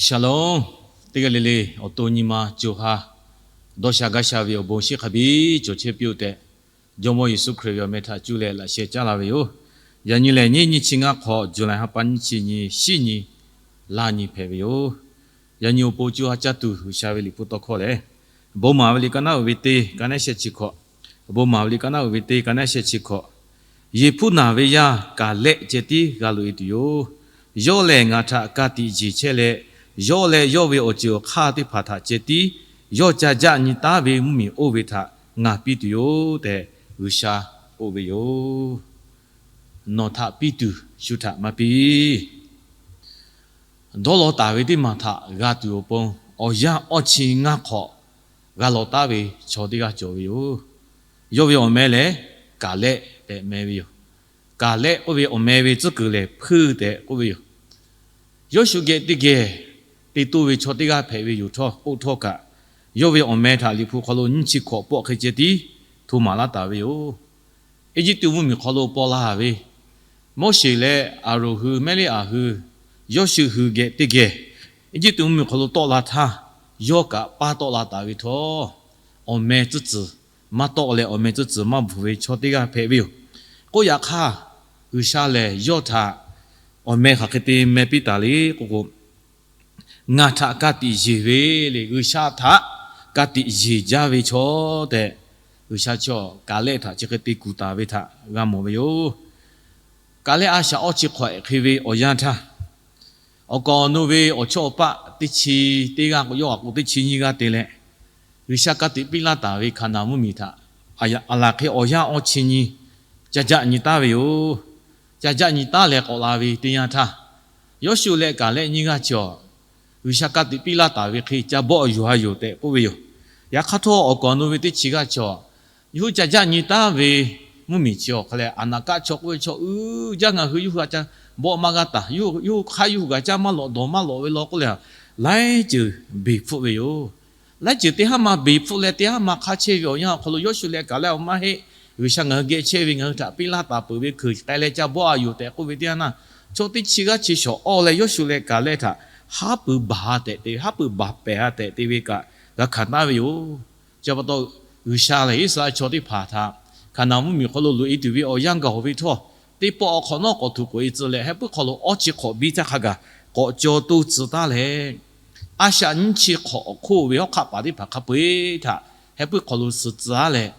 Shalom. Teˇ g'aˇ le le awˬ to nyi ma co ha dawˇ sha gaˇ sha ve awˬ bon shiˍ hk'a biˇ cawˬ chehˇ piˇ-oˆ tehꞈ, Jawˇmawˇ Yeˍsuˆ Hkriꞈ ve awˬ meh htaꞈ cuˇ leh laꞈ sheh caˉ laˇ ve yoˬ. Yaꞈ nyi lehˬ, nyiˇ nyiˇ chi ngaˇ hk'awꞈ, July ha pa nyiˇ chi nyi, shiˉ nyi, laˇ nyi hpehꞈ ve yoˬ. Yaꞈ nyi awˬ pon co ha caˇ tuˬ G'uiˬsha ve liꞈ hpu tawˇ hkawˇ lehˬ, Bon maˍ ve liꞈ ka naˉ uiˍ ve teˇ, ka naˉ shehˆ chi hkawꞈ. Bon maˍ ve liꞈ ka naˉ uiˍ ve teˇ, ka naˉ shehˆ chi hkawꞈ. Yeˍhpuˉnaˍ ve yaˇ Kaˍlehˆ ceh tiˉ g'a loꞈ-e tuˬ yoˬ. Yawˇ lehˬ ngaˬ htaꞈ ka tiꞈ yeˬ chehˇ leh, yawˇ leh yawˇ ve awˬ ceuˬ awˬ hk'aˇ teˇ hpaˍ htaꞈ ceh tiˉ yawˇ ca jaˆ nyi taˉ ve mvuhˇmiˬ oˇ ve htaꞈ ngaˬ piˇ tuˬ yoˬ tehꞈ, G'uiˬsha k'oˆ ve yoˬ. Nawˬ htaꞈ piˇ tuˬ shu htaꞈ maˇ piˇ. Dawˇ law taˍ ve teˇ maˬ htaꞈ g'a tuˬ awˬ pon, awˬ yanˇ awˇ chi ngaˇ hk'awꞈ g'a law taˉ ve chaw teˇ g'aˇ cawˬ ve yoˬ. Yawˇ ve awˬ meh lehˬ, Kaˍlehˆ tehꞈ meh ve yoˬ. Kaˍlehˆ k'oˆ ve awˬ meh ve tcuhˉ kuiˬ lehˬ, Hpuiˇ tehꞈ k'oˆ ve yoˬ. Yawˇshuˆ geh teˇ geh te toˇ ve chaw teˇ g'aˇ hpehꞈ ve yoˬ htawˇ, k'oˆ htawˇ kaꞈ, yawˇ ve awˬ meh htaꞈ liꞈ hpu hk'aw lo nyiˇ chi hkawꞈ pawˆ hk'e ceh tiˉ hto maˍ laˇ taˍ ve yoˬ. Eˇjiˇtuꞈ mvuhˇmiˬ hk'aw lo paw la ve Moˉseˍ leh Aˍronˍ hui, Mehˇleˇaˍ hui, Yawˇshuˆ hui geh teˇ geh Eˇjiˇtuꞈ mvuhˇmiˬ hk'aw lo tawˆ la htaˇ, yawˇ kaꞈ paˇ tawˆ la taˍ ve htawˇ, awˬ meh tcuhˉ tcuhˍ maˇ tawˆ leh awˬ meh tcuhˉ tcuhˍ maˇ bvuhˬ ve chaw teˇ g'aˇ hpehꞈ ve yoˬ. K'oˆ yaꞈ hk'aˇ, G'uiˬsha lehˬ yawˇ htaꞈ awˬ meh hk'aˬ hk'e te meh piˇ taˍ le k'oˆ k'o, ngaˬ htaꞈ ka tiꞈ yeˬ ve le, G'uiˬsha htaꞈ ka tiꞈ yeˬ jaˇ ve chaw tehꞈ, G'uiˬsha chaw Kaˍlehˆ htaꞈ chi hk'e te kuˬ taˍ ve htaꞈ g'a mawˬ ve yoˬ. Kaˍlehˆ a shaꞈ awˇ chi hk'awꞈ ehˍ hk'e ve awˬ yanˇ htaˇ, awˬ kaˍ awˬ nu ve awˬ chawˇ awˬ paˆ teˇ chi teˇ g'aˇ k'o, yawˇ a k'o teˇ chi nyiˇ g'aˇ te leh, G'uiˬsha ka tiꞈ piˇ laˇ taˍ ve Hkaˍnanˍ mvuhˇmiˬ htaꞈ aˬ laˬ hk'e awˬ yanˇ awˇ chi nyi ca jaˆ nyi taˉ ve yoˬ. Ca jaˆ nyi taˉ leh k'awꞈ la ve teˇ yanˇ htaˇ, Yawˇshuˆ leh Kaˍlehˆ nyiˇ g'aˇ chi awˬ, G'uiˬsha ka tiꞈ piˇ laˇ taˍ ve hk'e ca bawˆ yuˬ-a yoˬ tehꞈ k'oˆ ve yoˬ. Yaꞈ hk'aˇ htawˇ, awˬ kaˍ awˬ nu ve teˇ chi g'aˇ chi awˬ, yawˇ hui ca jaˆ nyi taˉ ve mvuhˇmiˬ chi awˬ hk'a lehˬ, Aˍnaˍkaˆ chaw k'oˆ ve chaw uiˍ jaˇ, ngaˬ hui yawˇ hui a ca bawˆ maˇ g'a taˍ, yawˇ hui hk'aˇ yawˇ hui kaꞈ caˇ maˇ lawꞈ dawˬ maˇ lawꞈ ve law k'oˆ leh, laiˉ ceuˬ beˬ hpfuhˆ ve yoˬ. Laiˉ ceuˬ teˇ haˉ ma beˬ hpfuhˆ leh teˇ haˉ ma hk'a chehˇ ve awˬ yanˇ awˬ hk'aw lo, Yawˇshuˆ leh Kaˍlehˆ awˬ maˇ heˆ, G'uiˬsha ngaˬ hui geh chehˇ ve, ngaˬ hui htaꞈ piˇ laˇ taˍ peuˬ ve hkui k'ai leh ca bawˆ-a yoˬ tehꞈ k'oˆ ve teˇ yanˇ htaˇ, chaw teˇ chi g'aˇ chi shawˍ awˇ leh Yawˇshuˆ leh Kaˍlehˆ htaꞈ haˉ pui baˬ-a tehꞈ te, haˉ pui baˬ pehˍ-a tehꞈ te ve kaꞈ g'a hkanˍ taˉ ve yoˬ. Chi pa taw, G'uiˬsha lehˬ Iˉsaˍreˍlaˆ chaw teˇ hpaˍ htaꞈ Hkaˍnanˍ mvuhˇmiˬ hk'aw lo loꞈ-e tuˬ ve awˬ yanˇ gaˬ-oˬ ve htawˇ, teˇ pawˆ awˬ hk'awꞈ nawˉ k'awꞈ htuꞈ k'oꞈ-e tcuh leh, heh puiˉ hk'aw lo awˇ chi hk'awꞈ biˇ htaˇ hk'a gaˬ k'awꞈ caw toˇ tcuh taˉ leh, a shaꞈ nyiˇ chi hk'awꞈ awˬ hk'oˆ ve hawˉ hk'aˆ paˍ teˇ hpaˍ hk'a peu-eˬ htaꞈ heh puiˉ hk'aw lo suh tcuh-a leh,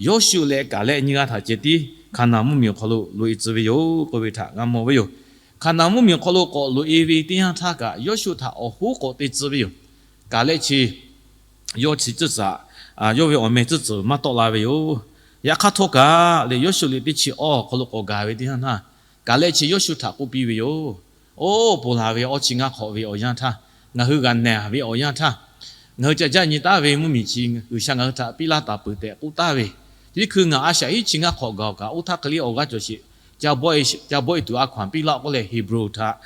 Yawˇshuˆ leh Kaˍlehˆ nyiˇ g'aˇ htaꞈ ceh tiˉ Hkaˍnanˍ mvuhˇmiˬ awˬ hk'aw lo loꞈ-e tcuh ve yoˬ k'oˆ ve htaꞈ g'a mawˬ ve yoˬ. Hkaˍnanˍ mvuhˇmiˬ awˬ hk'aw lo k'awꞈ loꞈ-e ve teˇ yanˇ htaˇ kaꞈ, Yawˇshuˆ htaꞈ awˬ hoˉ k'awꞈ te tcuh ve yoˬ. Kaˍlehˆ chi yawˇ chi tcuhˉ tcuhˍ, yawˇ ve awˬ meh tcuhˉ tcuhˍ maˇ tawˆ la ve yoˬ. Yaꞈ hk'aˇ htawˇ kaꞈ leh, Yawˇshuˆ liꞈ teˇ chi awˇ awˬ hk'aw lo k'awꞈ gaˬ ve teˇ yanˇ htaˇ, Kaˍlehˆ chi Yawˇshuˆ htaꞈ k'oˆ piˇ ve yoˬ. Oˇ, ponˬ laˬ ve awˇ chi ngaˇ hk'awꞈ ve awˬ yanˇ htaˇ, ngaˬ hui g'a na ve awˬ yanˇ htaˇ, ngaˬ hui ca jaˆ nyi taˉ ve mvuhˇmiˬ chi G'uiˬsha ngaˬ hui htaꞈ piˇ laˇ taˍ peuˬ tehꞈ k'oˆ taˍ ve, chi teˇ hkui ngaˬ a shaꞈ hiˉ chi ngaˇ hk'awꞈ gaˬ-oˬ kaꞈ, oˇ htaˇ hk'e le awˬ g'aˇ cawˬ sheˍ, ca bawˆ-e tuˬ a hkaw-anˬ piˇ laˇ k'oˆ leh, Heˍbronˍ htaꞈ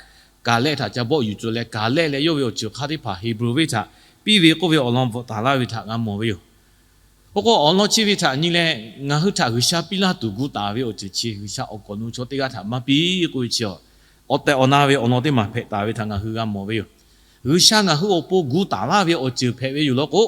Kaˍlehˆ htaꞈ ca bawˆ yuˬ tcuh leh, Kaˍlehˆ leh yawˇ ve awˬ ceuˬ hk'aˇ teˇ hpaˍ Heˍbronˍ venˇ htaꞈ piˇ ve k'oˆ ve awˬ lawn bvuhꞈ taˍ laˇ ve htaꞈ g'a mawˬ ve yoˬ. Oˇ k'o, awˬ lawn chi ve htaꞈ nyi leh, ngaˬ hui htaꞈ G'uiˬsha piˇ laˇ tuˬ gu taˍ ve awˬ ceuˬ chi G'uiˬsha awˬ kaˍ awˬ nu chaw teˇ g'aˇ htaꞈ maˇ piˇ k'oˆ ve chi awˬ, awˬ tehˬ awˬ na ve awˬ lawn teˇ maˬ hpehꞈ taˍ ve htaꞈ ngaˬ hui g'a mawˬ ve yoˬ. G'uiˬsha ngaˬ hui awˬ pon gu taˍ laˇ ve awˬ ceuˬ hpehꞈ ve yoˬ law k'o,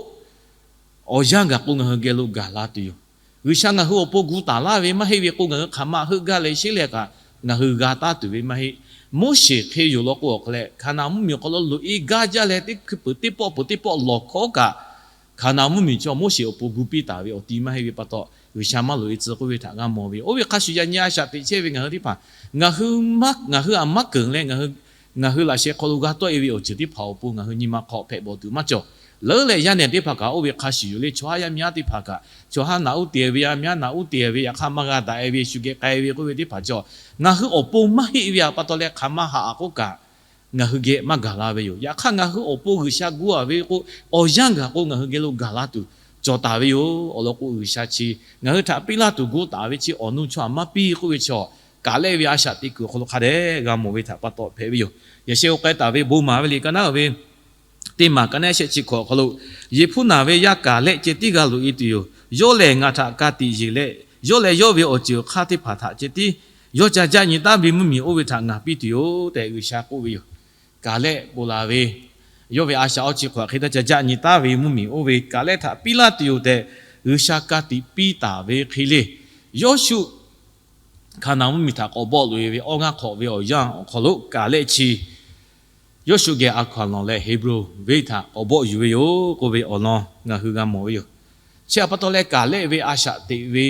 awˬ yanˇ gaˬ k'o ngaˬ hui geh lo gaˬ la tuˬ yoˬ. G'uiˬsha ngaˬ hui awˬ pon gu taˍ laˇ ve maˇ heˆ ve k'o, ngaˬ hui hk'aˬ ma heuˆ gaˇ leh sheˉ leh kaꞈ ngaˬ hui g'a taˉ tuˬ ve maˇ heˆ. Moˉseˍ hk'e yoˬ law k'o, awˬ hk'a leh Hkaˍnanˍ mvuhˇmiˬ awˬ hk'aw lo loꞈ-e gaˇ jaˇ leh, teˇ hkui peuˬ teˇ pawˆ peuˬ teˇ pawˆ lawˬ hkawˉ kaꞈ, Hkaˍnanˍ mvuhˇmiˬ chaw Moˉseˍ awˬ pon gu piˇ taˍ ve awˬ ti maˇ heˆ ve pa taw, G'uiˬsha maˇ loꞈ-e tcuh k'oˆ ve htaꞈ g'a mawˬ ve yoˬ. Oˇ ve hk'a shuˍ, yaꞈ nyi a shaꞈ teꞈ chehˇ ve ngaˬ hui teˇ hpaˍ, ngaˬ hui maˇ, ngaˬ hui aꞈ maˇ keunˍ leh, ngaˬ hui laꞈ sheh hk'aw lo g'a tawˆ-e ve awˬ ceuˬ teˇ hpaˍ awˬ pon ngaˬ hui nyi ma hk'aw hpehꞈ bawˬ tuˬ maˇ cawˬ. Leuˉ leh yaˇ nehˬ teˇ hpaˍ kaꞈ oˇ ve hk'a shuˍ yoˬ le. Chaw haˉ yaˇ miˇ haˉ teˇ hpaˍ kaꞈ, chaw haˉ naꞈ uˉ te ve, yaˇ miˇ haˉ naꞈ uˉ te ve, yaꞈ hk'aˇ maˇ g'a daꞈ-e ve, shu geh k'ai ve k'oˆ ve teˇ hpaˍ chaw, ngaˬ hui awˬ pon maˇ heˆ ve pa taw leh hk'aˬ ma haꞈ-a k'oˆ kaꞈ, ngaˬ hui geh maˇ gaˬ la ve yoˬ. Yaꞈ hk'aˇ ngaˬ hui awˬ pon G'uiˬsha gu-a ve k'o, awˬ yanˇ gaˬ k'o ngaˬ hui geh lo gaˬ la tuˬ cawˬ taˍ ve yoˬ. Awˬ lawn k'o, G'uiˬsha chi ngaˬ hui htaꞈ piˇ laˇ tuˬ gu taˍ ve chi awˬ nu chaw aꞈ maˇ piˇ k'oˆ ve chaw, Kaˍlehˆ ve a shaꞈ teꞈ kuiˬ awˬ hk'aw lo hk'a dehꞈ g'a mawˬ ve htaꞈ pa taw hpehꞈ ve yoˬ. Yaꞈ sheh k'ai taˍ ve Bon maˍ ve liꞈ ka naˉ ve teˇ maˬ ka naˉ shehˆ chi hkawꞈ awˬ hk'aw lo, Yeˍhpuˉnaˍ ve yaˇ Kaˍlehˆ ceh tiˉ g'a loꞈ-e tuˬ yoˬ. Yawˇ lehˬ ngaˬ htaꞈ ka tiꞈ yeˬ leh, yawˇ leh yawˇ ve awˬ ceuˬ awˬ hk'aˇ teˇ hpaˍ htaꞈ ceh tiˉ yawˇ ca jaˆ nyi taˉ ve mvuhˇmiˬ oˇ ve htaꞈ ngaˬ piˇ tuˬ yoˬ tehꞈ, G'uiˬsha k'oˆ ve yoˬ. Kaˍlehˆ bon laˬ ve Yawˇ ve a shaꞈ awˇ chi hk'aˬ hk'e taˇ ca jaˆ nyi taˉ ve mvuhˇmiˬ oˇ ve kaꞈ lehˆ htaꞈ piˇ laˇ tuˬ yoˬ tehꞈ, G'uiˬsha ka tiꞈ piˇ taˍ ve hk'e le. Yawˇshuˆ Hkaˍnanˍ mvuhˇmiˬ htaꞈ k'awꞈ bawˆ loꞈ e ve awˇ g'aˇ hk'awꞈ ve awˬ yanˇ awˬ hk'aw lo kaꞈ lehˆ chi Yawˇshuˆ geh a hkaw anˬ lawˬ leh Heˍbronˍ venˇ htaꞈ k'awꞈ bawˆ yuˬ ve yoˬ k'oˆ ve awˬ lawn ngaˬ hui g'a mawˬ ve yoˬ. Chi htaꞈ pa taw leh kaꞈ lehˆ ve a shaꞈ teꞈ ve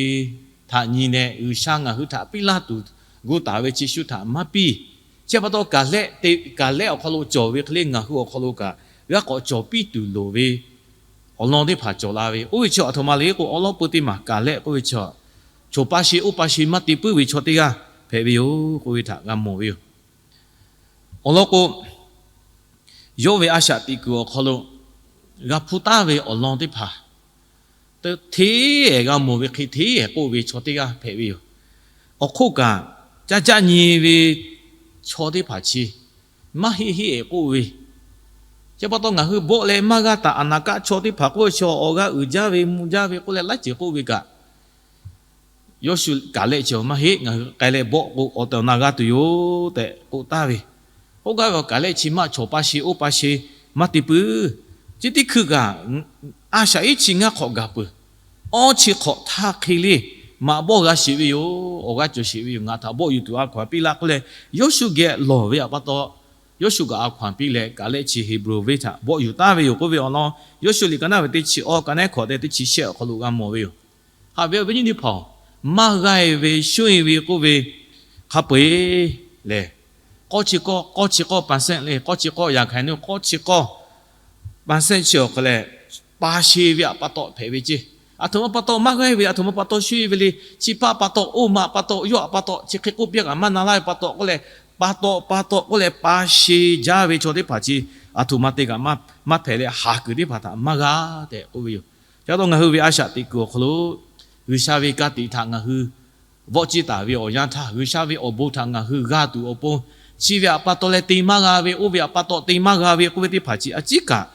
htaꞈ nyi leh G'uiˬsha ngaˬ hui htaꞈ piˇ laˇ tuˬ gu taˍ ve chi shu htaꞈ maˇ piˇ. Chi htaꞈ pa taw kaꞈ lehˆ teꞈ kaꞈ lehˆ awˬ hk'aw lo cawˬ ve hk'e le ngaˬ hui awˬ hk'aw lo kaꞈ g'a k'awꞈ cawˬ piˇ tuˬ loˍ ve awˬ lawn teˇ hpaˍ cawˬ la ve. Oˇ ve chi a htoꞈ ma le k'o, awˉ lawˉ peu teˇ maˬ kaꞈ lehˆ k'oˆ ve chi, chaw pa sheˍ oˇ pa sheˍ maˇ te puiˉ ve chaw teˇ g'aˇ hpehꞈ ve yoˬ k'oˆ ve htaꞈ g'a mawˬ ve yoˬ. Awˬ lawn k'o, yawˇ ve a shaꞈ teꞈ kuiˬ awˬ hk'aw lo g'a hpuˇ taˍ ve awˬ lawn teˇ hpaˍ hteˇ g'a mawˬ ve hk'e hteˇ k'oˆ ve chaw teˇ g'aˇ hpehꞈ ve yoˬ. Awˬ hk'oˆ kaꞈ, caˇ caˆ nyi ve chaw teˇ hpaˍ chi maˇ heˆ heˆ k'oˆ ve, chi pa taw ngaˬ hui bawˆ leh maˇ g'a taˍ, a naˍ kaˆ chaw teˇ hpaˍ k'oˆ ve chi awˬ g'aˇ uiˍ jaˇ ve mvuh jaˇ ve k'oˆ leh laiˉ ceuˬ k'oˆ ve kaꞈ, Yawˇshuˆ kaꞈ lehˆ chi maˇ heˆ, ngaˬ hui k'ai leh bawˆ k'o awˬ tehˬ awˬ na g'a tuˬ yoˬ tehꞈ k'oˆ taˍ ve. K'oˆ gaˇ ve awˬ kaꞈ lehˆ chi maˇ chaw pa sheˍ oˇ pa sheˍ maˇ te puiˉ. Chi teˇ hkui kaꞈ a shaꞈ iˉ chi ngaˇ hk'awꞈ gaˬ peuˬ. Awˇ chi hk'awꞈ htaˇ hk'e le maꞈ bawˆ g'a sheˍ ve yoˬ. Awˬ g'aˇ cawˬ sheˍ ve yoˬ. Ngaˬ htaꞈ bawˆ yuˬ tuˬ a hkaw anˬ piˇ laˇ k'oˆ leh Yawˇshuˆ geh lawˬ ve htaꞈ pa taw, Yawˇshuˆ kaꞈ a hkaw anˬ piˇ leh kaꞈ lehˆ chi Heˍbronˍ venˇ htaꞈ bawˆ yuˬ taˍ ve yoˬ k'oˆ ve awˬ lawn, Yawˇshuˆ liꞈ ka naˉ ve teˇ chi awˇ, ka naˉ hkawꞈ te teˇ chi shehˆ awˬ hk'aw lo g'a mawˬ ve yoˬ. Haꞈ ve awˬ viˉ nyi teˇ hpaˍ-oˬ, maˇ g'aˇ ve shonˇ ve k'oˆ ve hk'a peu-eˬ lehˬ, k'awˇ chi k'awˇ, k'awˇ chi k'awˇ pa sehˆ le, k'awˇ chi k'awˇ yaꞈ hk'aˬ hk'e, k'awˇ chi k'awˇ pa sehˆ chi awˬ hk'e leh, pa sheˍ ve htaꞈ pa taw hpehꞈ ve ceˇ. A htoꞈ ma pa taw maˇ g'aˇ ve, a htoꞈ ma pa taw shonˇ ve le, chi hpaˇ pa taw, oˇ ma pa taw, yawˇ htaꞈ pa taw, chi hk'e k'oˆ piˇ kaꞈ maˇ na laˇ ve pa taw k'oˆ leh, pa taw pa taw k'oˆ leh pa sheˍ jaˇ ve chaw teˇ hpaˍ chi a htoꞈ ma te kaꞈ maˇ hpehꞈ leh, haˍ kuiˬ teˇ hpaˍ htaꞈ maˇ g'a tehꞈ k'oˆ ve yoˬ. Chi pa taw ngaˬ hui ve a shaꞈ teꞈ kuiˬ awˬ hk'aw lo G'uiˬsha ve ka tiꞈ htaꞈ ngaˬ hui vawˆ ciˇ taˍ ve awˬ yanˇ htaˇ, G'uiˬsha ve awˬ bon htaꞈ ngaˬ hui g'a tuˬ awˬ pon, chi ve htaꞈ pa taw leh te maˇ g'a ve, oˇ ve htaꞈ pa taw te maˇ g'a ve k'oˆ ve teˇ hpaˍ chi a ciˉ kaꞈ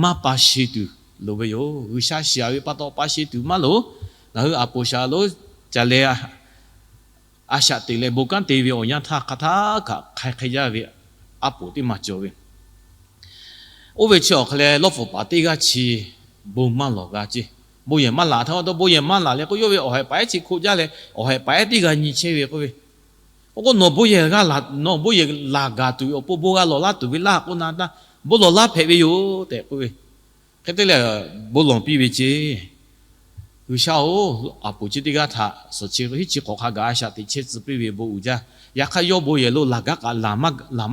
maˇ pa sheˍ tuˬ loˍ ve yoˬ. G'uiˬsha shiˍ ve pa taw pa sheˍ tuˬ maˇ loˍ. Ngaˬ hui aˬ poˍ shaˍ lonˉ ca leh a shaꞈ teꞈ leh bon kanˉ te ve awˬ yanˇ htaˇ hk'aˬ htaˇ kaꞈ hk'ai hk'e jaˇ ve aˉ poˍ teˇ maˬ cawˬ ve. Oˇ ve chi awˬ hk'e leh lawˇ pfuhˍ paˍ teˇ g'aˇ chi bon maˇ lawˬ g'a ceˇ. Bon yehˬ maˇ laˬ htaˇ, a taw bon yehˬ maˇ laˬ leh k'o, yawˇ ve awˬ haiˬ paˍ ehˉ chi hko jaˇ leh awˬ haiˬ paˍ ehˉ teˇ g'aˇ nyi chehˇ ve k'oˆ ve, oˇ k'o, nawˬ bon yehˬ g'a laˬ, nawˬ bon yehˬ laˬ gaˬ tuˬ ve awˬ pon bon g'a lawˬ laˇ tuˬ ve laˇ k'oˆ na taˇ, bon lawˬ laˇ hpehꞈ ve yoˬ tehꞈ k'oˆ ve. Hk'e te leh bon lawˬ piˇ ve ceˇ. G'uiˬsha-oˬ, aˬ poˍ chi teˇ g'aˇ htaꞈ suhˍ chi hiˉ chi hk'awꞈ hk'a gaˬ a shaꞈ teꞈ chehˇ tcuh piˇ ve bon uiˍ jaˇ. Yaꞈ hk'aˇ, yawˇ bon yehˬ lo laˬ gaˇ kaꞈ laˬ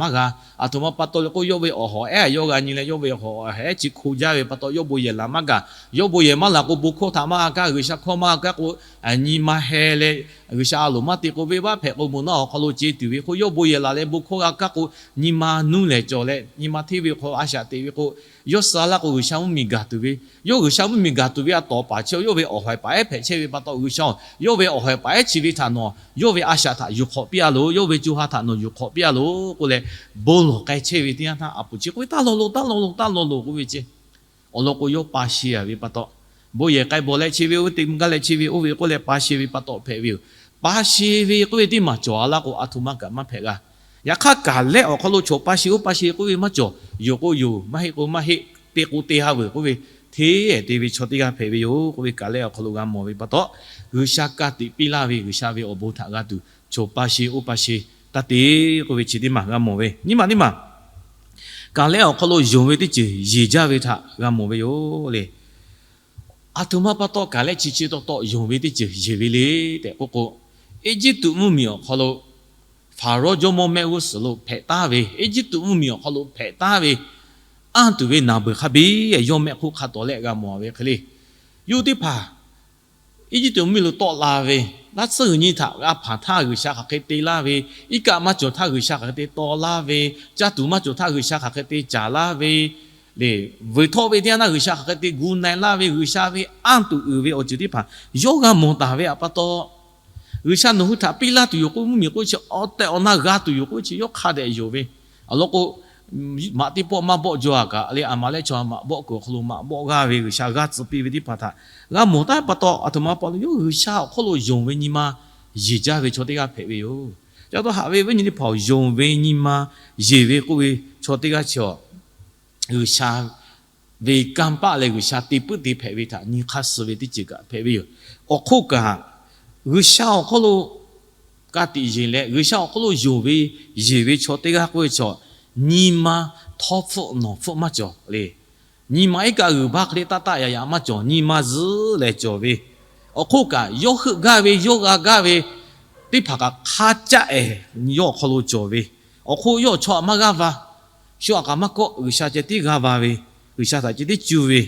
maˇ g'a. A htoꞈ ma pa taw leh k'o, yawˇ ve awˬ hawˍ ehˉ yawˇ g'a nyi leh, yawˇ ve awˬ hawˍ ehˉ chi hko jaˇ ve pa taw, yawˇ bon yehˬ laˬ maˇ g'a. Yawˇ bon yehˬ maˇ laˬ k'o, bon hkawˇ htaꞈ maˇ g'a kaˇ, G'uiˬsha hkawˇ maˇ g'a kaˇ k'o, nyi ma heh leh, G'uiˬsha a loˍ maˇ te k'o, venˇbaˆ hpehꞈ k'o, moˬ naˆ awˬ hk'aw lo ce tuˬ ve k'o, yawˇ bon yehˬ laˬ leh bon hkawˇ g'a kaˇ k'o, nyi ma nuˇ lehˬ cawˬ leh nyi ma hteˇ ve hk'aw a shaꞈ teꞈ ve k'o, yawˇ suh laˇ k'o, G'uiˬsha mvuhˇmiˬ gaˬ tuˬ ve, yawˇ G'uiˬsha mvuhˇmiˬ gaˬ tuˬ ve a tawˍ paˍ chi yawˇ ve awˬ hawˍ ehˉ paˍ ehˉ hpehꞈ chehˇ ve pa taw, G'uiˬsha-oˬ, yawˇ ve awˬ hawˍ ehˉ paˍ ehˉ chi ve htaꞈ nawˬ yawˇ ve a shaꞈ htaꞈ yuˬ hk'awꞈ piˇ a loˬ, yawˇ ve co ha htaꞈ nawˬ yuˬ hk'awꞈ piˇ a loˬ k'oˆ leh, bon lawˬ k'ai chehˇ ve teˇ yanˇ htaˇ, aˬ poˍ chi k'oˆ ve, Taˇ lawˬ loˬ, taˇ lawˬ loˬ, taˇ lawˬ loˬ k'oˆ ve ceˇ. Awˬ lawn k'o, yawˇ pa sheˍ a ve pa taw, bon yehˬ k'ai bawˬ leh chi ve, oˇ teˇ g'aˇ leh chi ve, oˇ ve k'oˆ leh pa sheˍ ve pa taw hpehꞈ ve yoˬ. Pa sheˍ ve k'oˆ ve teˇ maˬ cawˬ a laˇ k'o, a htoꞈ ma kaꞈ maˇ hpehꞈ g'a. Yaꞈ hk'aˇ, kaˍlehˆ awˬ hk'aw lo chaw pa sheˍ oˇ pa sheˍ k'oˆ ve maˇ cawˬ. Yonˍ k'o yonˍ, maˇ heˆ k'o maˇ heˆ, te k'o te ha veuˬ k'oˆ ve, hteˇ te ve chaw teˇ g'aˇ hpehꞈ ve yoˬ k'oˆ ve kaˍlehˆ awˬ hk'aw lo g'a mawˬ ve pa taw, G'uiˬsha ka tiꞈ piˇ laˇ ve G'uiˬsha ve awˬ bon htaꞈ g'a tuˬ, chaw pa sheˍ oˇ pa sheˍ taˇ te k'oˆ ve chi teˇ maˬ g'a mawˬ ve. Nyiˇ maˬ teˇ maˬ, kaˍlehˆ awˬ hk'aw lo yonˍ ve teˇ ceuˬ yeˬ jaˇ ve htaꞈ g'a mawˬ ve yoˬ le. A htoꞈ ma pa taw kaˍlehˆ chi chi taw taw yonˍ ve teˇ ceuˬ yeˬ ve le tehꞈ k'oˆ k'o, Eˇjiˇtuꞈ mvuhˇmiˬ awˬ hk'aw lo Hpaˍrawˇ jawˇmawˇ mehˆ g'uˇ suhˍ lo hpehꞈ taˍ ve, Eˇjiˇtuꞈ mvuhˇmiˬ awˬ hk'aw lo hpehꞈ taˍ ve, anˇ tuˬ ve naˬ beuˬ hk'a biˇ yawˇ mehˆ hk'oˆ hk'a tawˍ lehˆ g'a mawˬ ve hk'e le. Yawˇ teˇ hpaˍ Eˇjiˇtuꞈ mvuhˇmiˬ lo tawˆ la ve, laˇ tsuhˇ g'uiˬ nyi htaꞈ g'a hpanˍ htaˇ G'uiˬsha hk'aˬ hk'e te laˇ ve, iˉ kaˆ maˇ cawˬ htaˇ G'uiˬsha hk'aˬ hk'e te taw laˇ ve, caˇ tuˬ maˇ cawˬ htaˇ G'uiˬsha hk'aˬ hk'e te caˍ laˇ ve, le, vuiˬ htawˆ ve teˇ yanˇ htaˇ G'uiˬsha hk'aˬ hk'e te gu na-e laˇ ve, G'uiˬsha ve anˇ tuˬ uiˍ ve awˬ ceuˬ teˇ hpaˍ yawˇ g'a mawˬ taˍ ve htaꞈ pa taw, G'uiˬsha nawˬ hui htaꞈ piˇ laˇ tuˬ yoˬ k'oˆ mvuhˇmiˬ k'oˆ chi awˬ tehˬ awˬ na g'a tuˬ yoˬ k'oˆ chi yawˇ hk'a dehꞈ yonˍ ve. Awˬ lawn k'o, maꞈ teˇ pawˆ maˇ bawˆ jaw a kaꞈ le, a ma lehˆ chaw maꞈ bawˆ kuiˬ awˬ hk'aw lo maꞈ bawˆ g'aˇ ve G'uiˬsha g'aˇ tcuh piˇ ve teˇ hpaˍ htaꞈ g'a mawˬ taˍ pa taw, a htoꞈ ma pa taw yawˇ G'uiˬsha awˬ hk'oˆ lo yonˍ ve nyi ma yeˬ jaˇ ve chaw teˇ g'aˇ hpehꞈ ve yoˬ. Chi pa taw haꞈ ve viˉ nyi teˇ hpaˍ-oˬ, yonˍ ve nyi ma yeˬ ve k'oˆ ve chaw teˇ g'aˇ chi awˬ G'uiˬsha ve kanˇ paˆ leh G'uiˬsha te puiˉ te hpehꞈ ve htaꞈ nyi hk'aˇ suh ve teˇ ceuˬ kaꞈ hpehꞈ ve yoˬ. Awˬ hk'oˆ kaꞈ, G'uiˬsha awˬ hk'aw lo ka tiꞈ yeˬ leh G'uiˬsha awˬ hk'aw lo yonˍ ve yeˬ ve chaw teˇ g'aˇ k'oˆ ve chaw, nyi ma htawˇ hpfuhˆ nawˬ hpfuhˆ maˇ cawˬ le. Nyi ma iˉ kaˆ g'uiˬ baˇ hk'e le taˆ taˆ yaꞈ yaꞈ maˇ cawˬ. Nyi ma zuhˉ lehˬ cawˬ ve. Awˬ hk'oˆ kaꞈ, yawˇ heuˆ gaˇ ve, yawˇ g'a gaˇ ve teˇ hpaˍ kaꞈ hk'a caˆ ehˍ yawˇ awˬ hk'aw lo cawˬ ve. Awˬ hk'oˆ yawˇ chaw htaꞈ maˇ g'aˇ va. Shu aꞈ kaꞈ maˇ kawˆ, G'uiˬsha ceh tiˉ g'aˇ va ve, G'uiˬsha htaꞈ ceh tiˉ cuˇ ve,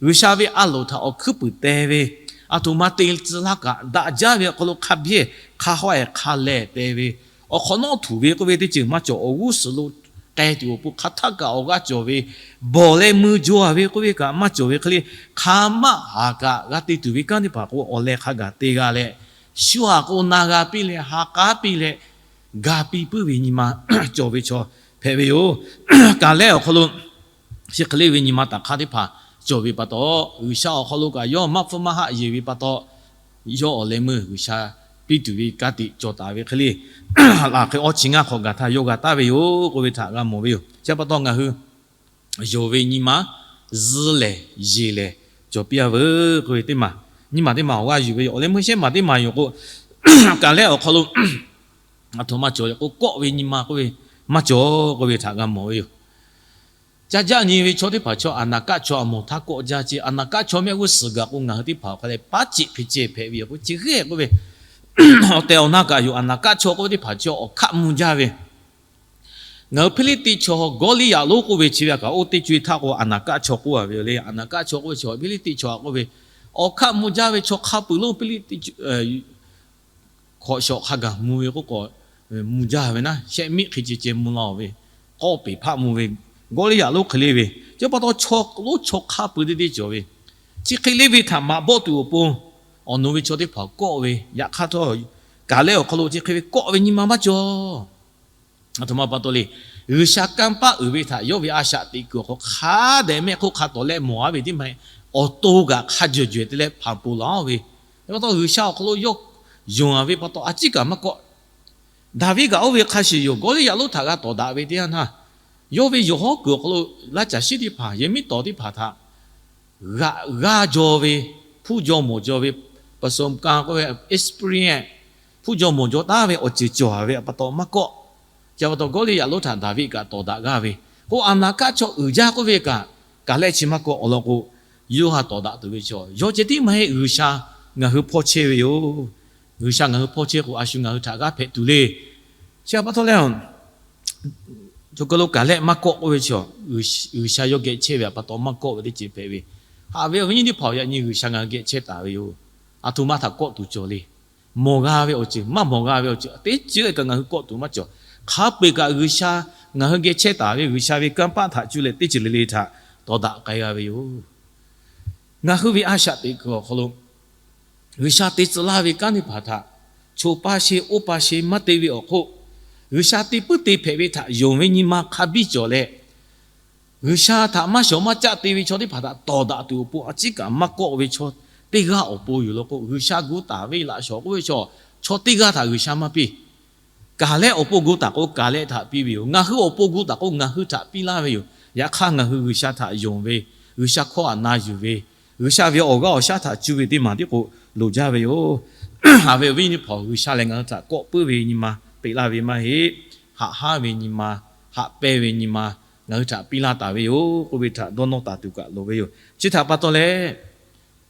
G'uiˬsha ve a loˍ htaꞈ awˬ hkuiˉ puiˍ te ve, aˬ htoꞈ ma te tcuh laˇ kaꞈ daꞈ jaˇ ve awˬ hk'aw lo hk'a biˇ hk'a haweh hk'a lehˬ te ve, awˬ hk'awꞈ nawˉ htuˬ ve k'oˆ ve teˇ ceuˬ maˇ cawˬ. Awˬ g'uˇ suhˍ lo k'ai tuˬ awˬ pon hk'aˬ htaˆ kaꞈ awˬ g'aˇ cawˬ ve, bawˬ leh mui jaw ve k'oˆ ve kaꞈ maˇ cawˬ ve hk'e le, hk'a maˇ haˍ kaꞈ g'a te tuˬ ve kanˉ teˇ hpaˍ k'o awˬ leh hk'a gaˬ te g'a leh, shu aꞈ k'o na g'a piˇ leh ha k'aˉ piˇ leh ga piˇ puiˉ ve nyi ma cawˬ ve chaw hpehꞈ ve yoˬ. Kaˍlehˆ awˬ hk'aw lo chi hk'e le ve nyi ma taˍ hk'aˇ teˇ hpaˍ cawˬ ve pa taw, G'uiˬsha awˬ hk'aw lo kaꞈ yawˇ maˇ hpfuhˇ maˇ haˆ yeˬ ve pa taw, yawˇ awˬ leh meuˇ G'uiˬsha piˇ tuˬ ve ka tiꞈ cawˬ taˍ ve hk'e le, laꞈ hk'e awˇ chi ngaˇ hk'awꞈ gaˬ htaˇ yawˇ g'a taˍ ve yoˬ k'oˆ ve htaꞈ g'a mawˬ ve yoˬ. Chi pa taw ngaˬ hui yonˍ ve nyi ma zuhˉ lehˬ yeˬ lehˬ cawˬ piˇ a veuˬ k'oˆ ve teˇ maˬ, nyi ma teˇ maˬ awˬ g'aˇ yuˬ ve yoˬ. Awˬ leh meuˇ shehˉ maˬ teˇ maˬ yoˬ k'o, kaˍlehˆ awˬ hk'aw lo aˬ htoꞈ ma cawˬ k'o, kawˆ ve nyi ma k'oˆ ve maˇ cawˬ k'oˆ ve htaꞈ g'a mawˬ ve yoˬ. Ca jaˆ nyi ve chaw teˇ hpaˍ chaw aˬ naˍ kaˆ chaw aˬ mawˬ htaˇ kawˆ jaˇ ce. Aˬ naˍ kaˆ chaw mehˆ g'uˇ suhˍ gaˬ k'o ngaˬ hui teˇ hpaˍ awˬ hk'a leh paˉ ceꞈ hk'e ceh hpehꞈ ve yoˬ k'o, chi hk'e k'oˆ ve, awˬ tehˬ awˬ na kaꞈ yoˬ. Aˬ naˍ kaˆ chaw k'oˆ ve teˇ hpaˍ chaw awˬ hkaˆ mvuh jaˇ ve. Ngaˬ hui Hpiˇliˇtiˆ chaw Gawˇliˇyaꞈ lonˉ k'oˆ ve chi ve a kaꞈ oˇ teˇ co e htaˇ k'o aˬ naˍ kaˆ chaw k'oˆ a ve yoˬ le. Aˬ naˍ kaˆ chaw k'oˆ ve chaw Hpiˇliˇtiˆ chaw a k'oˆ ve, awˬ hkaˆ mvuh jaˇ ve chaw hk'a peuˬ lonˉ Hpiˇliˇtiˆ hkawꞈ shawˍ hk'a gaˬ mvuh ve k'oˆ k'o, mvuh jaˇ ve naˉ, shehˆ miˆ hk'e ceh ceh mvuh la-oˬ ve, k'awˇ peˍ hpaˆ mvuh ve, Gawˇliˇyaꞈ lonˉ hk'e le ve. Chi pa taw chaw lonˉ chaw hk'a peuˬ teˇ teˇ cawˬ ve. Chi hk'e le ve htaꞈ maꞈ bawˆ tuˬ awˬ pon, awˬ nu ve chaw teˇ hpaˍ kawˆ ve yaꞈ hk'aˇ htawˇ, kaˍlehˆ awˬ hk'aw lo chi hk'e ve kawˆ ve nyi ma maˇ cawˬ. Aˬ htoꞈ ma pa taw le, G'uiˬsha kanˇ paˆ uiˍ ve htaꞈ yawˇ ve a shaꞈ teꞈ kuiˬ awˬ hk'aw hk'a dehꞈ mehˆ hk'oˆ hk'a tawˍ leh mawˬ a ve teˇ ma, awˬ to kaꞈ hk'a jawˬ jawˬ te leh hpanˍ ponˬ laˬ-oˬ ve. Chi pa taw G'uiˬsha awˬ hk'aw lo yawˇ yonˍ a ve pa taw a ciˉ kaꞈ maˇ kawˆ. Daˍviˆ kaꞈ oˇ ve hk'a shuˍ yoˬ. Gawˇliˇyaꞈ lonˉ htaꞈ g'a tawˍ daꞈ ve teˇ yanˇ htaˇ, yawˇ ve yawˬ hawˉ kuiˬ awˬ hk'aw lo laˇ caˬ shiˉ teˇ hpaˍ, yehˬ miˉ tawˍ teˇ hpaˍ htaꞈ g'aꞈ g'aˇ jaw ve, hpuˇ jaw mawˬ jaw ve, ประสบการณ์ k'oˆ ve experience, hpuˇ jaw mawˬ jaw taˉ ve awˬ ceuˬ cawˬ ve pa taw maˇ kawˆ. Chi pa taw Gawˇliˇyaꞈ lonˉ htaꞈ Daˍviˆ kaꞈ tawˍ daꞈ g'aˇ ve, k'o aˬ naˍ kaˆ chaw uiˍ jaˇ k'oˆ ve kaꞈ, kaˍlehˆ chi maˇ kawˆ. Awˬ lawn k'o, yawˇ ha tawˍ daꞈ tuˬ ve chaw yawˇ ceh tiˉ maˇ heˆ. G'uiˬsha ngaˬ hui hpawˇ chehˇ ve yoˬ. G'uiˬsha ngaˬ hui hpawˇ chehˇ k'o, a shu ngaˬ hui htaꞈ g'aˇ hpehꞈ tuˬ le. Chi pa taw leh, chaw kaˬ lo kaˍlehˆ maˇ kawˆ k'oˆ ve chaw, G'uiˬsha yawˇ geh chehˇ ve pa taw maˇ kawˆ ve teˇ ceuˬ hpehꞈ ve. Haꞈ ve awˬ viˉ nyi teˇ hpaˍ-oˬ, yaꞈ nyi G'uiˬsha ngaˬ hui geh chehˇ taˍ ve yoˬ. Aˬ htoꞈ ma htaꞈ kawˆ tuˬ cawˬ le. Mawˬ g'a ve awˬ ceuˬ, maˇ mawˬ g'a ve awˬ ceuˬ teˇ ceuˬ kaꞈ ngaˬ hui kawˆ tuˬ maˇ cawˬ. Hk'a peu-eˬ kaꞈ G'uiˬsha ngaˬ hui geh chehˇ taˍ ve, G'uiˬsha ve kanˇ paˆ htaꞈ cuˇ leh teˇ ceuˬ le le htaꞈ tawˍ daꞈ k'ai g'a ve yoˬ. Ngaˬ hui ve a shaꞈ teꞈ kuiˬ awˬ hk'aw lo G'uiˬsha te tcuh laˇ ve kanˉ teˇ hpaˍ htaꞈ cho pa sheˍ oˇ pa sheˍ maˇ te ve awˬ hk'oˆ, G'uiˬsha te puiˉ te hpehꞈ ve htaꞈ yonˍ ve nyi ma hk'a biˇ cawˬ leh, G'uiˬsha htaꞈ maˇ shawˍ maˇ caˆ te ve chaw teˇ hpaˍ htaꞈ tawˍ daꞈ tuˬ awˬ pon a ciˉ kaꞈ maˇ kawˆ ve chaw teˇ g'aˇ awˬ pon yoˬ law k'o, G'uiˬsha gu taˍ ve laꞈ shawnˍ k'oˆ ve chaw, chaw teˇ g'aˇ htaꞈ G'uiˬsha maˇ piˇ. Kaˍlehˆ awˬ pon gu taˍ k'o, Kaˍlehˆ htaꞈ piˇ ve yoˬ. Ngaˬ hui awˬ pon gu taˍ k'o, ngaˬ hui htaꞈ piˇ laˇ ve yoˬ. Yaꞈ hk'aˇ, ngaˬ hui G'uiˬsha htaꞈ yonˍ ve, G'uiˬsha hkawˇ htaꞈ na yuˬ ve, G'uiˬsha ve awˬ g'aˇ awˬ shaˉ htaꞈ cuˇ ve teˇ maˬ tiˉ k'o loˍ jaˇ ve yoˬ. Haꞈ ve awˬ viˉ nyi teˇ hpaˍ-oˬ, G'uiˬsha lehˬ ngaˬ hui htaꞈ kawˆ puiˉ ve nyi ma peꞈ laˇ ve maˇ heˆ. Haꞈ haˉ ve nyi ma, haꞈ pehnˇ ve nyi ma ngaˬ hui htaꞈ piˇ laˇ taˍ ve yoˬ k'oˆ ve htaꞈ dawˇ nawˇ taˍ tuˬ kaꞈ loˍ ve yoˬ. Chi htaꞈ pa taw leh,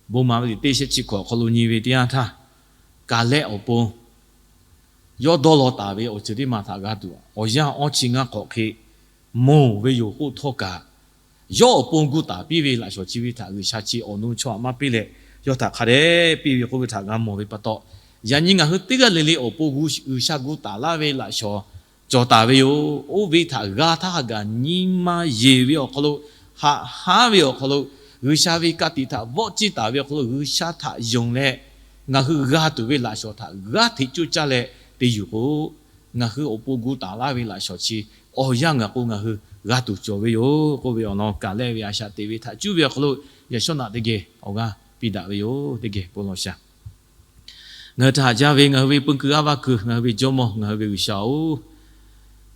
bon maˍ ve liꞈ teˇ shehˆ chi hkawꞈ awˬ hk'aw lo nyi ve teˇ yanˇ htaˇ, Kaˍlehˆ awˬ pon yawˇ dawˇ law taˍ ve awˬ ceuˬ teˇ maˬ htaꞈ g'a tuˬ awˬ yanˇ awˇ chi ngaˇ hk'awꞈ hk'e mawˬ ve yoˬ k'oˆ htawˇ kaꞈ, yawˇ awˬ pon gu taˍ piˇ ve laꞈ shawnˍ chi ve htaꞈ G'uiˬsha chi awˬ nu chaw htaꞈ maˇ piˇ leh, yawˇ htaꞈ hk'a dehꞈ piˇ ve k'oˆ ve htaꞈ g'a mawˬ ve pa taw, yaꞈ nyi ngaˬ hui teˇ g'aˇ le le awˬ pon G'uiˬsha gu taˍ laˇ ve laꞈ shawnˍ cawˬ taˍ ve yoˬ. Oˇ ve htaꞈ g'a htaˇ hk'a gaˬ nyi ma yeˬ ve awˬ hk'aw lo, haꞈ haˉ ve awˬ hk'aw lo, G'uiˬsha ve ka tiꞈ htaꞈ vawˆ ciˇ taˍ ve awˬ hk'aw lo G'uiˬsha htaꞈ yonˍ leh, ngaˬ hui g'a tuˬ ve laꞈ shawnˍ htaꞈ g'aˇ hteꞈ coˇ caˇ leh te yuˬ k'o, ngaˬ hui awˬ pon gu taˍ laˇ ve laꞈ shawnˍ chi awˬ yanˇ ngaˬ k'o ngaˬ hui g'a tuˬ cawˬ ve yoˬ k'oˆ ve awˬ lawn Kaˍlehˆ ve a shaꞈ teꞈ ve htaꞈ cuˇ ve awˬ hk'aw lo, yaꞈ shawˉ naꞈ teˇ geh awˬ g'aˇ piˇ daꞈ ve yoˬ. Teˇ geh bon lawˬ shaˍ. Ngaˬ hui htaꞈ haꞈ jaˇ ve ngaˬ hui ve peu kuiˬ g'aˇ vaˇ kuiˬ, ngaˬ hui ve Jawˇmawˇ, ngaˬ hui ve G'uiˬsha-oˬ,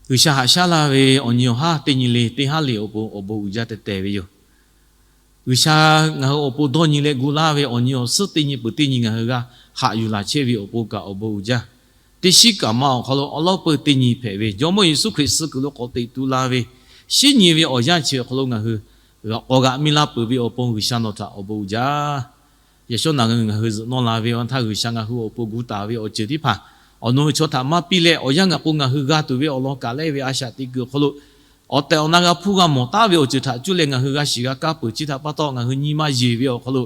G'uiˬsha haꞈ shaˉ laˇ ve awˬ nyi awˬ haˉ teˇ nyi le teˇ haˉ le awˬ pon awˬ bon uiˍ jaˇ teh tehˬ ve yoˬ. G'uiˬsha ngaˬ hui awˬ pon dawˇ nyi leh gu laˇ ve awˬ nyi awˬ suhˉ teˇ nyi peuˬ teˇ nyi ngaˬ hui g'a haꞈ yuˬ laˬ chehˇ ve awˬ pon kaꞈ awˬ bon uiˍ jaˇ. Teˇ shiˉ kaꞈ ma awˬ hk'aw lo awˉ lawˉ peu teˇ nyi hpehꞈ ve Jawˇmawˇ Yeˍsuˆ Hkriꞈ suh kuiˬ lo k'awꞈ teꞈ tu la ve shinˉ nyi ve awˬ yanˇ chi awˬ hk'aw lo ngaˬ hui k'awꞈ g'aꞈ mi la peuˬ ve awˬ pon G'uiˬsha nawˬ htaꞈ awˬ bon uiˍ jaˇ. Yaꞈ shawˉ naꞈ ngaˬ hui zuhꞈ nawˇ la ve awˬ htaˇ G'uiˬsha ngaˬ hui awˬ pon gu taˍ ve awˬ ceuˬ teˇ hpaˍ awˬ nu ve chaw htaꞈ maˇ piˇ leh awˬ yanˇ ngaˬ k'o ngaˬ hui g'a tuˬ ve awˬ lawn kaꞈ lehˉ ve a shaꞈ teꞈ kuiˬ awˬ hk'aw lo awˬ tehˬ awˬ na g'a hpuˇ g'a mawˬ taˉ ve awˬ ceuˬ htaꞈ cuˇ leh ngaˬ hui g'a shiˍ g'a kaˇ peuˬ chi htaꞈ pa taw ngaˬ hui nyi ma yeˬ ve awˬ hk'aw lo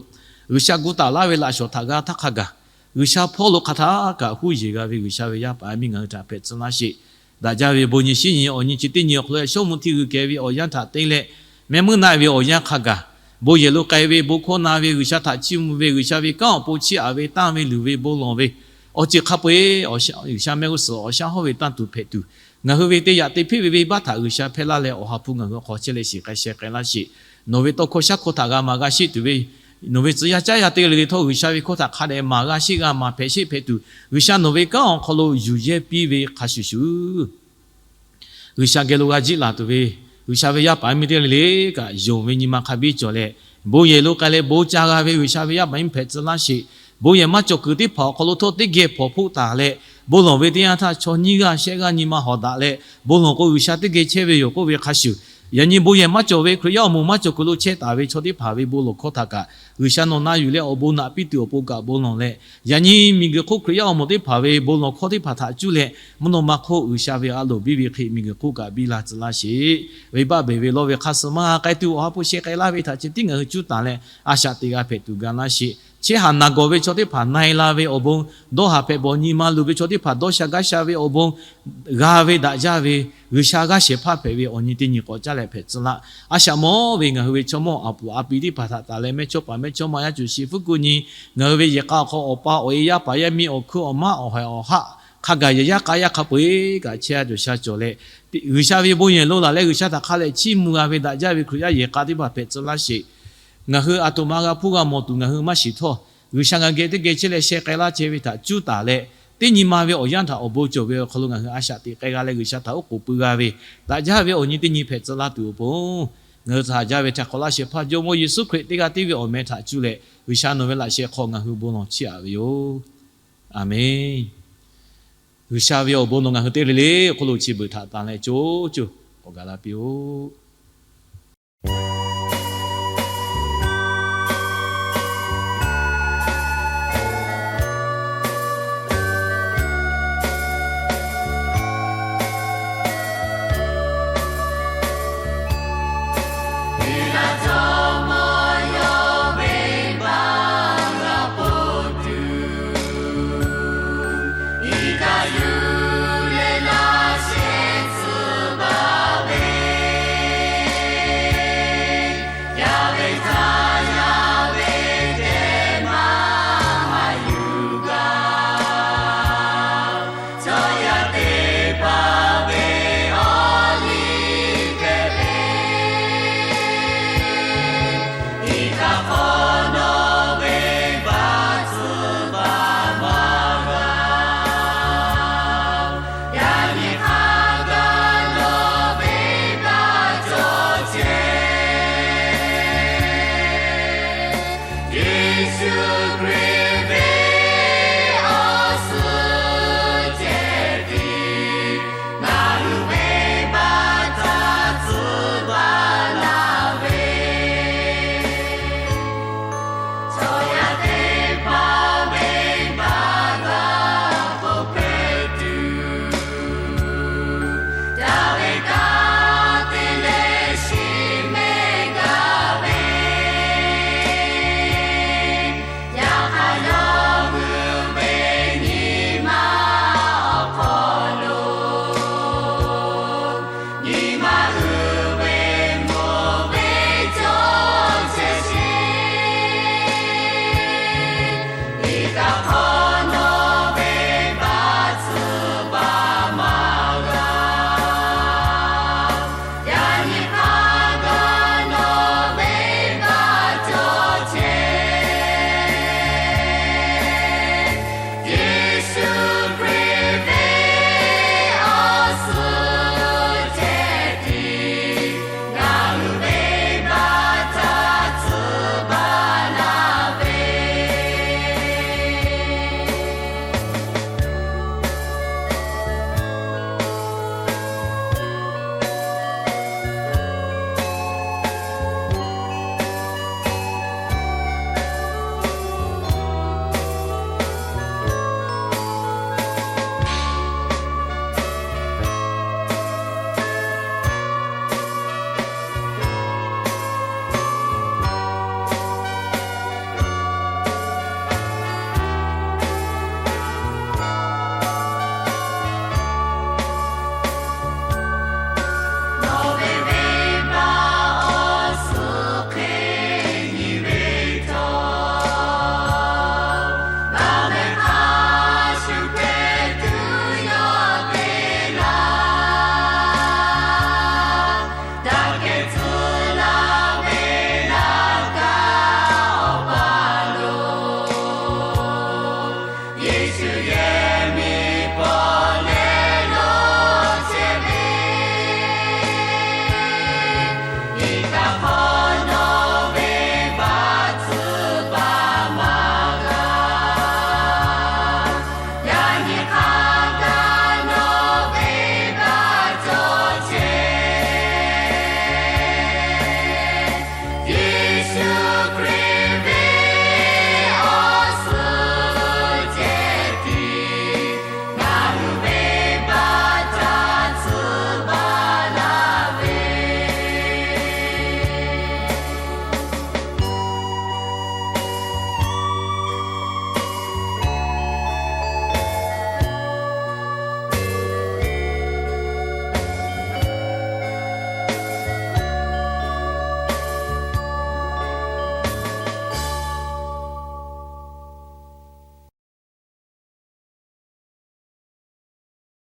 G'uiˬsha gu taˍ laˇ ve laꞈ shawˍ htaꞈ g'a htaˇ hk'a gaˬ G'uiˬsha hpawˇ lo hk'a htaˇ kaꞈ huˉ yeˬ g'a ve G'uiˬsha ve yaˇ paˍ yaˇ miˇ ngaˬ hui htaꞈ hpehꞈ tcuh laˇ sheˍ. Daꞈ jaˇ ve bon nyi shinˉ nyi awˬ nyi chi teˇ nyi awˬ hk'aw lo shawˉ mvuh hti g'uiˬ kehˬ ve awˬ yanˇ htaꞈ te leh mehˆ meuˇ naˆ ve awˬ yanˇ hk'a gaˬ bon yehˬ lo k'ai ve bon hkawˇ na ve G'uiˬsha htaꞈ chiˇ mvuh ve G'uiˬsha ve kanˉ awˬ pon chiˇ aꞈ ve tanˇ ve luˬ ve bon lawˬ ve awˬ ceuˬ hk'a peu-eˬ G'uiˬsha mehˆ g'uˇ suhˍ awˬ shaˉ hawˉ ve tanˇ tuˬ hpehꞈ tuˬ ngaˬ hui ve teˇ yaꞈ te hpeˆ ve venˇbaˆ htaꞈ G'uiˬsha hpehˇ laˇ leh awˬ ha hpu ngaˬ hui hk'aw chehˇ leh shiˍ k'ai sheh k'ai laˇ sheˍ. Nawˬ ve tawˇ hkawˇ shaˉ hkawˇ htaꞈ g'a maˍ g'a sheˆ tuˬ ve nawˬ ve tcuh yaˇ caˉ yaˇ teˇ g'aˇ le le htawˇ G'uiˬsha ve hkawˇ htaꞈ hk'a dehꞈ maˍ g'a sheˆ g'a maˍ hpehꞈ sheˆ hpehꞈ tuˬ G'uiˬsha nawˬ ve kanˉ awˬ hk'aw lo yuˬ yehˇ piˇ ve hk'a shuˍ shuˍ G'uiˬsha geh lo g'a jiˆ laˬ tuˬ ve G'uiˬsha ve yaˇ paˍ yaˇ miˇ teˇ g'aˇ le le kaꞈ yonˍ ve nyi ma hk'a biˇ cawˬ leh bon yehˬ lo k'ai leh bon ca g'a ve G'uiˬsha ve yaˇ paˍ yaˇ miˇ hpehꞈ tcuh laˇ sheˍ. Bon yehˬ maˇ cawˬ kuiˬ teˇ hpaˍ awˬ hk'aw lo htawˇ teˇ geh hpawnˬ hpoˆ taˍ leh bon lawˬ ve teˇ yanˇ htaˇ chaw nyiˇ g'aˇ shehˆ g'aˇ nyi ma hawˍ daꞈ leh bon lawˬ k'o G'uiˬsha teˇ geh chehˇ ve yoˬ k'oˆ ve hk'a shuˍ, yaꞈ nyi bon yehˬ maˇ cawˬ ve Hkriꞈ yaˇ awˬ moˍ maˇ cawˬ kuiˬ lo chehˇ taˍ ve chaw teˇ hpaˍ ve bon lawˬ hkawˇ htaꞈ kaꞈ G'uiˬsha nawˬ na yuˬ leh awˬ bon naꞈ piˇ tuˬ awˬ pon kaꞈ bon lawˬ leh yaꞈ nyi miˬguiˬ hk'oˆ Hkriꞈ yaˇ awˬ moˍ teˇ hpaˍ ve bon lawˬ hkawˇ teˇ hpaˍ htaꞈ cuˇ leh mvuhˇ naw ma hk'oˆ G'uiˬsha ve a loˍ biˇ ve hk'e miˬguiˬ hk'oˆ kaꞈ biˇ la tcuh laˇ sheˍ. Venˇbaˆ beˬ ve lawˇ ve hk'a suh maˇ k'ai tuˬ awˬ ha hpu sheh k'ai laˇ ve htaꞈ chi tiˉ ngaˬ hui cuˇ taˍ leh a shaꞈ teꞈ g'a hpehꞈ tuˬ ga laˇ sheˍ. Chehˇ haˍ naˬ gawˬ ve chaw teˇ hpaˍ na-e la ve awˬ bon, dawˇ haˍ hpehꞈ bawˬ nyi ma luˬ ve chaw teˇ hpaˍ dawˇ sha gaˇ sha ve awˬ bon g'a ve daꞈ jaˇ ve G'uiˬsha g'aˇ shehˍ hpaˇ hpehꞈ ve awˬ nyi teˇ nyi k'awꞈ caˇ leh hpehꞈ tcuh laˇ. A shaꞈ mawˇ ve ngaˬ hui ve chaw mawˇ aˍ puˍ aˍ pi teˇ hpaˍ htaꞈ taˍ leh mehˇchawˇ paˍ mehˇchawˇma yaˇ cuˬ shiˍ fuˉ kuˆ nyi ngaˬ hui ve yehˬ k'a awˬ hk'aw awˬ pa awˬ e yaˇ paˍ yaˇ miˇ awˬ hkuiˇ awˬ maˉ awˬ haiˬ awˬ haˆ hk'a gaˬ yehˬ yaˇ k'a yaˇ hk'a peu-eˬ kaꞈ chehˇ a cawˬ sha cawˬ leh G'uiˬsha ve bon yehˬ lo laˬ leh G'uiˬsha htaꞈ hk'a leh chiˇ mvuh g'a ve daꞈ jaˇ ve Hkriꞈ yaˇ yehˬ k'a teˇ hpaˍ hpehꞈ tcuh laˇ sheˍ. Ngaˬ hui aˬ htoꞈ ma g'a hpuˇ g'a mawˬ tuˬ ngaˬ hui maˇ shiˍ htawˇ, G'uiˬsha ngaˬ geh teˇ geh chehˇ leh sheh k'ai laˇ chehˇ ve htaꞈ cuˇ taˍ leh, teˇ nyi ma ve awˬ yanˇ htaꞈ awˬ bon cawˬ ve awˬ hk'aw lo ngaˬ hui a shaꞈ teꞈ k'ai g'a leh G'uiˬsha htaꞈ oˉ k'oˍ pui g'a ve, daꞈ jaˇ ve awˬ nyi teˇ nyi hpehꞈ tcuh laˇ tuˬ awˬ pon, ngaˬ hui htaꞈ haꞈ jaˇ ve htaꞈ hk'awꞈ laˇ shehˍ hpaˇ Jawˇmawˇ Yeˍsuˆ Hkriꞈ teˇ g'aˇ tiˉ ve awˬ meh htaꞈ cuˇ leh G'uiˬsha nawˬ ve laꞈ sheh hk'aw ngaˬ hui bon lawˬ chiˇ aꞈ ve yoˬ. Aˬmenˍ. G'uiˬsha ve awˬ bon nawˬ ngaˬ hui teˇ g'aˇ le le awˬ hk'oˆ lo chi beuꞈ htaꞈ tanˬ leh co co k'awꞈ gaˬ la piˇ-oˆ.